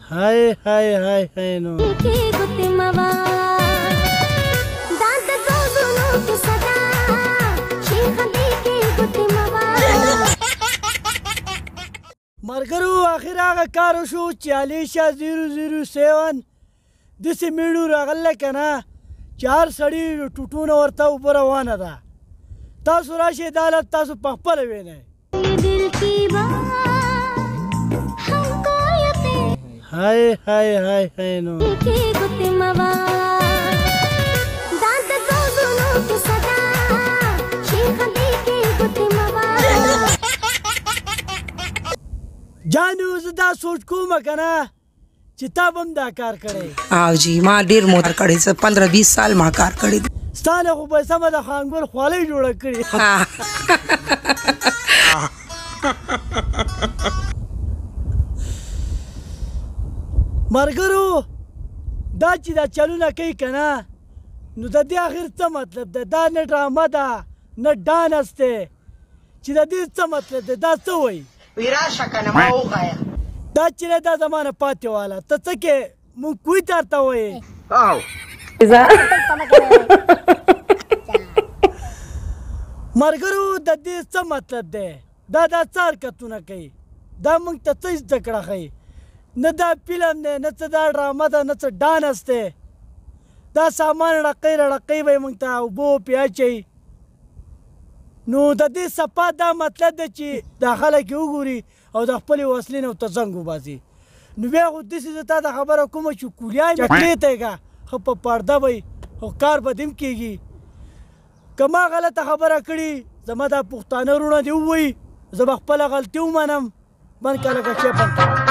های های های های نو مرګرو اخر هغه کار وشو چې علیشا 007 داسې میړو راغله که نه چې هر سړي ټوټونه ورته اوبه روانه ده. تاسو راشئ دا حالت تاسو په خپله وینئ. های های های های نو جانو زه دا سوچ کوم که نه چې تا به هم دا کار کړی. او جی ما ډېر موتر کړی، څه 15-20 سال ما کار کړی. ستا نه خو به سمه د خانګل خولۍ جوړه کړې. مرګرو دا چې دا چلونه کوي که نه نو د دې اخر څه مطلب دی؟ دا نه ډرامه ده نه ډانس دی، چې د دې څه مطلب دی؟ دا څه وایي؟ وی راشه که نه ما وښیه. دا چې دا زما نه پاتې واله ته څه کې مونږ کوی ته ورته وایې. مرګرو د دې څه مطلب دی؟ دا دا څه حرکتونه کوي؟ دا مونږ ته څه زده کړه ښیي؟ نه دا فلم دی، نه څه دا ډرامه ده، نه څه ډانس دی. دا سامان ړقۍ رړقۍ به یې مونږ ته اوبو پې اچوي. نو د دې صفا دا مطلب دی چې دا خلک یې وګوري او د خپلې وسلې نه ورته زنګ وباسي. نو بیا خو داسې زه تا ته خبره کوم چې کولیان چکلې ته یې که ښه په پرده به وي خو کار به دې هم کېږي. که ما غلطه خبره کړې زما دا پښتانه وروڼه دې ووایي، زه به خپله غلطي ومنم. بن کله که چه بن.